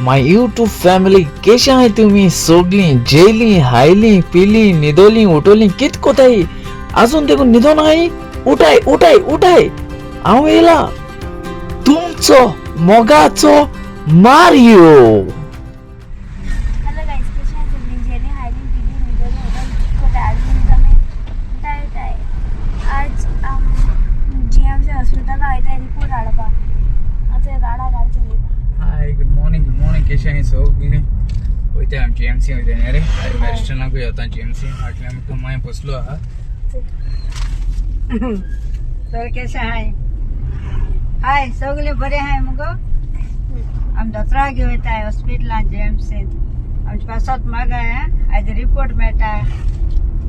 My YouTube family केशे आहाय तुमी सोगलीं जेयलीं हायलीं पिलीं न्हिदोलीं उठोलीं कित कोताय आजून देखून न्हिदोन आहाय उठाय उठाय उठाय हांव येयला तुमचो मोगाचो मारियो. हॅलो गाईज, कशी आहे तुम्ही? जेली हायली पिली निघाली होतं अजून तुम्ही काय काय. आज जी एम सी हॉस्पिटला वयता रिपोर्ट हाडपाक. आतां गाडा गाडी चलयता. Hi, good morning, good morning. केशे आहाय सगळे? वयता आमी जीएमसी वयता न्ही रे. बॅरिस्टनाकूय वता जीएमसी फाटल्यान आमकां मांय बसलो आहा. तर केशें आहाय? हाय, सगळे बरे आहाय मुगो? आमी दोतोराक घेवन वयताय हॉस्पिटलान जीएमसीन. आमचे पासत मागाय आयज रिपोर्ट मेळटा.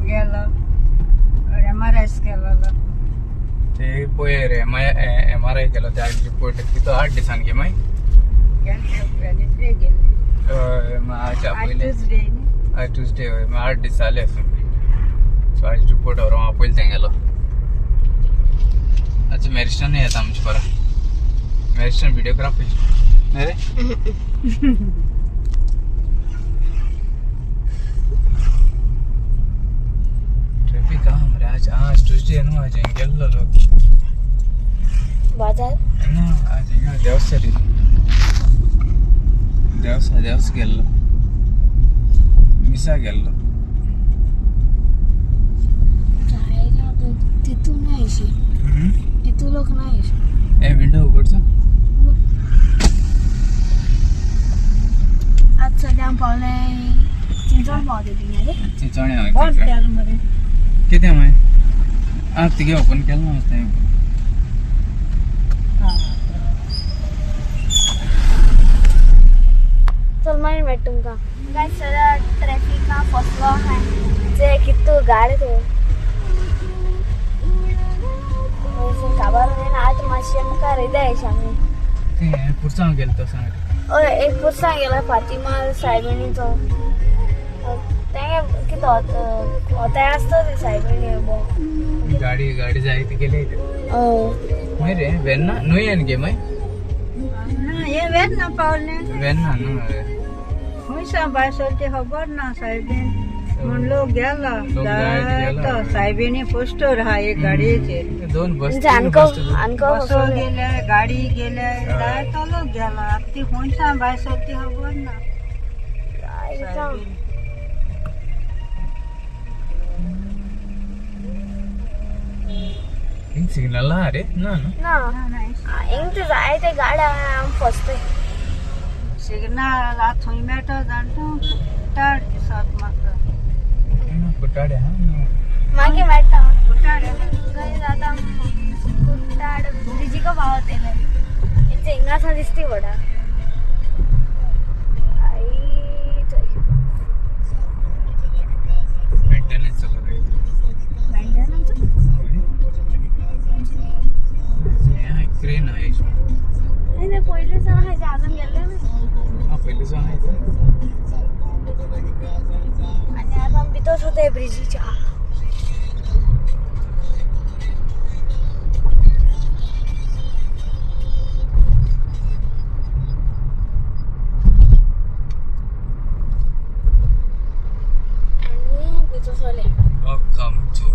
गेलो एमआरआय केलेलो. ते पळय रे, एमआरआय केलो ते आज रिपोर्ट कितो 8 दिसान गे माय. वेनेसडे गेले. हय, आज आज आपयले. ट्युजडे न्ही? आज ट्युजडे. हय, मागीर 8 दीस जाले आसून. सो आज रिपोर्ट व्हरोंक आपयले तेंगेलो. आतां मॅरिस्टन येता आमचे परा. मॅरिस्टन व्हिडिओग्राफी न्ही रे. ट्रॅफिक आहा मरे आज. आज ट्युजडे न्हू, आज हिंग गेल्लो लोक. बाजार. ना, आज हिंगा देवसरी देवसा देवस गेल्लो, मिसा गेल्लो. तितून नाही अशी, तितू लोक नाही अशी. ए, विंडो उघडचो. आज सद्या आमी पावले चिंचवण पावले रे. चिंचोण्या. बंद केलें मरे. कितें मागीर आ तुगे ओपन केलें ना तें. आं. चल, मागीर मेळटा तुमकां. काय सगळ्या ट्रॅफिका फसलो आहाय जे कितू गाडी ते काबार. आतां मातशें मुखार येता अशें आमी. तें पुरसांव गेलो तो सांग. हय, एक पुरसां गेला फातिमा सायबिणीचो. तेंगे कितें वताय आसता ते सायबिणी बो. गाडी गाडी जाय ती गेली. हय. मागीर रे वेन्ना न्हय येन गे मागीर. ना, हे वेन्ना पावलें. वेन्ना न्हू. खंय सावन भायर सरली ती खबर ना. सायबीन म्हण लोक गेला. लोक जायत गेला. जायतो सायबिणी पोस्टर आहा एक गाडयेचेर. दोन बस. म्हणजे आनको आनको. बसो गेले, गाडी गेले, जायतो लोक गेला. आतां ती खंय सावन भायर सरली ती खबर ना सायबीन. हिंग सिग्नल आहा रे? ना न्हू. ना. ना, ना. हिंग ते जायते गाड्या आमी फसतय. सिग्नल आतां थंय मेळटा जाण तूं कुट्टाड दिसत म्हाका. कुट्टाडे आहा न्हू. मागीर मेळटा. कुट्टाड. गाईज, आतां कुट्टाड ब्रिजीक पावतले. इंचे हिंगासान दिसती पडा आई चोय. मेंटेनन्स चलो रे. मेंटेनन्स. हें क्रेन आहा. नाही, ते पयलीं सावन आहा ते, अजून गेल्ले ना. हा, पयलीं सावन आहा ते. आनी आतां आमी भितर सरताय ब्रिजीच्या. आनी भितर सरले. Welcome to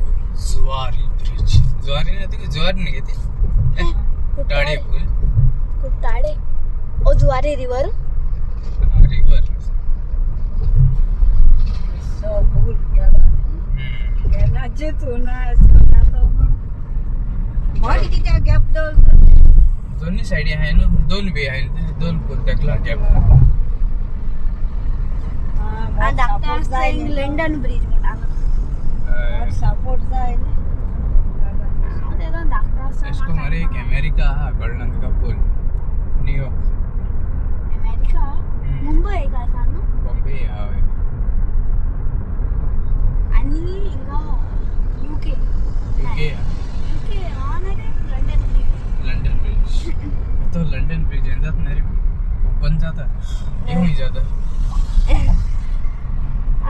Zuari bridge. Zuari ना ती, जुवारी न्ही गे ती? कुट्टाडे पूल. कुट्टाडे ओ जुवारी रिवर. रिवर. सो पूल गेला गेला जितून मोठी कित्याक गॅप दवरता? दोन्ही सायडी आहे न्हू, दोन वे आहे ते, दोन पूल तेकला गॅप. आनी धाकटे आसता लंडन ब्रिज म्हणटा. सपोर्ट जाय न्ही. ते धाकटो आसता. अशें करून मरे एक अमेरिका आहा, कळना तुका पूल, न्यूयॉर्क. अमेरिका, मुंबय एक आसा न्हू. बॉम्बे आहा हय. आनी हिंगा युके. युके. युके हा ना रे, लंडन ब्रिज. लंडन ब्रिज तो, लंडन ब्रिज हें जाता ना रे, ओपन जाता येवूय जाता.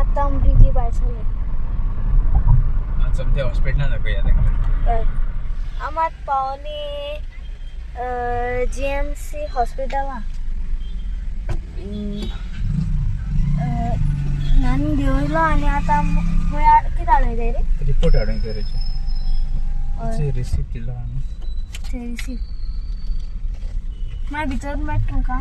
आतां आमी ब्रिजी भायर सरले. आतां सोमतें हॉस्पिटलान दाखया तांकां. हय, आमी आतां पावली जीएमसी हॉस्पिटलान. दिलो आनी आतां खंय कितें हाडूंक जाय रे? रिपोर्ट हाडूंक जाय रे. रिसिप्ट दिलो आमी. रिसिप्ट मागीर भितर मेळटा तुमकां?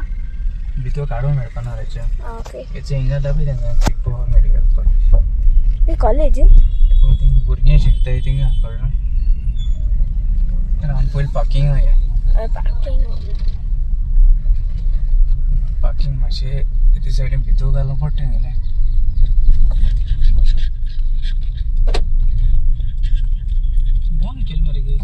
भितर काडूंक मेळपाना रे. ओके. हेचे हिंगा दाखय तांकां गोवा मेडिकल कॉलेज. ही कॉलेज? थिंग भुरगीं शिकताय थिंगा कळ्ळें. तर आमी पयलीं पार्किंगा या. पार्किंग. पार्किंग मातशें ते सायडीन भितर घालूंक पडटा गेलें. बंद केलें मरे गे.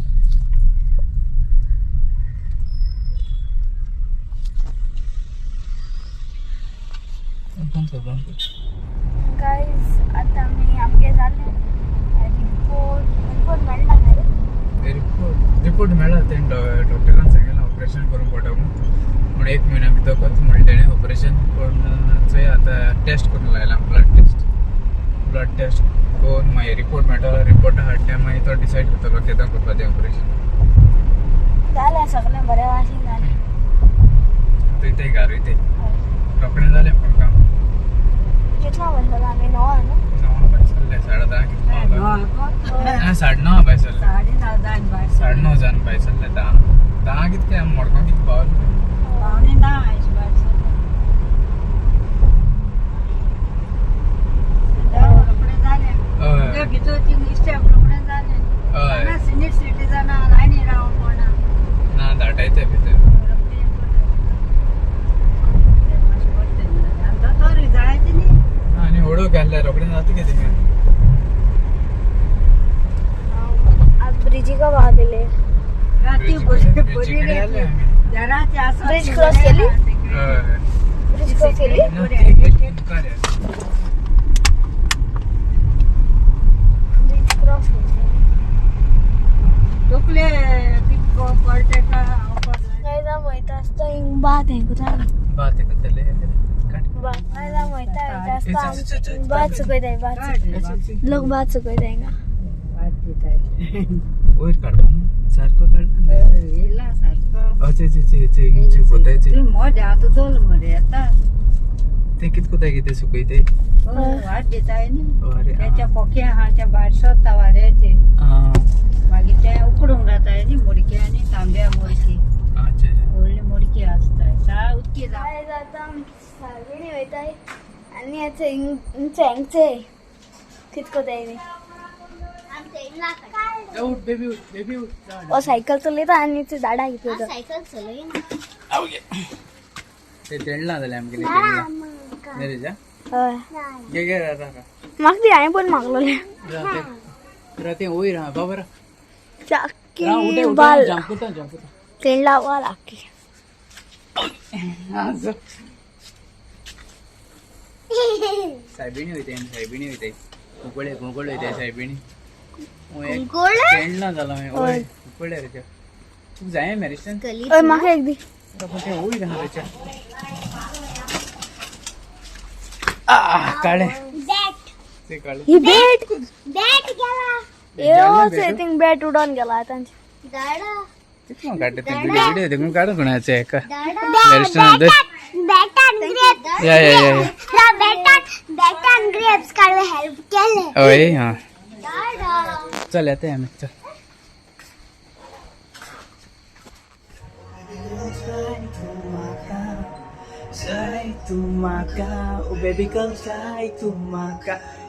बंद कर बंद कर. गायज आतां आमी आमगे जालें रिपोर्ट. रिपोर्ट मेळटा न्ही रे? रिपोर्ट रिपोर्ट मेळ्ळा. तेणें डॉक्टरान सांगलें ऑपरेशन करूंक पडटा म्हूण. पूण एक म्हयन्या भितर करता म्हणलें तेणें ऑपरेशन. पूण चोया आतां टेस्ट करूंक लायला ब्लड टेस्ट. ब्लड टेस्ट करून मागीर रिपोर्ट मेळटलो. रिपोर्ट हाडटा मागीर तो डिसायड करतलो केदो करपा तें ऑपरेशन. जालें सगळें बरें भाशेन जालें. थंय ते घारूय ते रोखडें जालें पूण काम. कितलो म्हणटलो आमी 9 न्हू? 9 भायर सरले 10:30 कितें पावला. 9:30 भायर सरले. 9:30 जावन भायर. 9:30 जावन भायर सरले. 10 10 कितके आमी मडगांव कितें पावले. 8:45 आयज भायर सरले. रोखडें जालें. हय. भितर ती स्टेप रोखडें जालें. हय. सिनियर सिटीजना लायनी रावंक कोणा. ना धाटायते भितर. दोतोर जाय न्ही. आनी उडोव घातल्यार रोखडें जाता कितें थिंगा. ब्रिजीक पावतले. ती ब्रिजी कडेन आयले आमी. ब्रिज क्रॉस केली? हय. ब्रिज क्रॉस केली? ना, ती मुखार या. ब्रिज क्रॉस केली. तकले पडटे का. गायज आमी वयता आसता हिंग भात हें कोता. भात करतले. गायज आमी वयता वयता आसता भात सुकयताय. भात लोक भात सुकयताय हिंगा. वयर काडपा न्हू सारको काडला. येयला सारको. अच्छा अच्छा अच्छा सुकयताय. तूं मोद आतां चल मरे येता. ते कितें कोताय कितें सुकयताय. वाट दिताय न्ही. अरे तेच्या पोके आहा त्या भायर सोदता वाऱ्याचे. मागीर ते उकडूंक जाताय न्ही मुडके आनी तांब्या मुडकी. अच्छा. व्हडली मुडकी आसताय सा उदकी जाता. गायज आतां आमी सायबिणी वयताय आनी आतां हिंगचे हांगचे कितें कोताय न्ही. उठ बेबी उठ बेबी उठ. ओ सायकल चलयता आनी ते झाडां कितें. सायकल चलयना. ते तेंडला जालें आमगेलें तेंडला न्ही रेजा. हय. गे गे रा रा. म्हाका ती हांवें पण मागलोलें. रा ते वयर हा बाबा रा. चाकी बाल जंपुता जंपुता. तेंडला वाल आखी. सायबिणी वयताय आमी. सायबिणी वयताय. कुंकळे कुंकळे वयताय सायबिणी. कुंकळे? तेंडला जाला मागीर. वयर कुंकळे रे. तुका जाय मॅरिस्टन? हय म्हाका एक दी. ते वयर आहा रेच्या. काळे ते काळे. ही बॅट. बॅट गेला. येवच थिंग बॅट उडोन गेला तांचे. दाडा. कितलो काडटा ते व्हिडिओ व्हिडिओ देखून काडूं कोणाचे एका दाडा. मॅरिस्टन दे. बॅटान ग्रेप्स. या या या या. बॅटान बॅटान ग्रेप्स काडून हेल्प केले. हय हा. दाडा. चल येता आमी चल.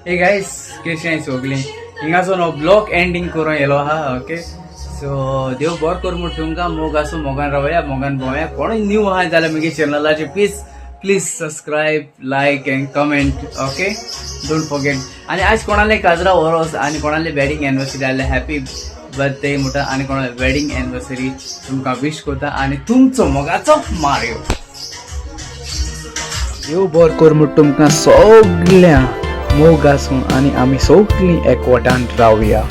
हे गायस केशें आहाय सोगलीं हिंगासोन हो ब्लॉग एंडींग करून येयलो आहा. ओके सो देव बरो करूं म्हूण तुमकां. मोग आसूं, मोगान रावया, मोगान भोंवया. कोणूय न्यू आहा जाल्यार मुगे चॅनलाचेर please please subscribe, like and comment. Okay, don't forget. आनी आज कोणाले काजरा वरोस आनी कोणाले वेडिंग एनिवर्सरी जाल्यार हॅपी बर्थडे म्हणटा आनी कोणाले वेडिंग एनिवर्सरी तुमकां विश करता आनी तुमचो मोगाचो मारियो. देव बरो कर म्हूण तुमकां सगळ्यां मोग आसूं आनी आमी सगळीं एकवटान रावया.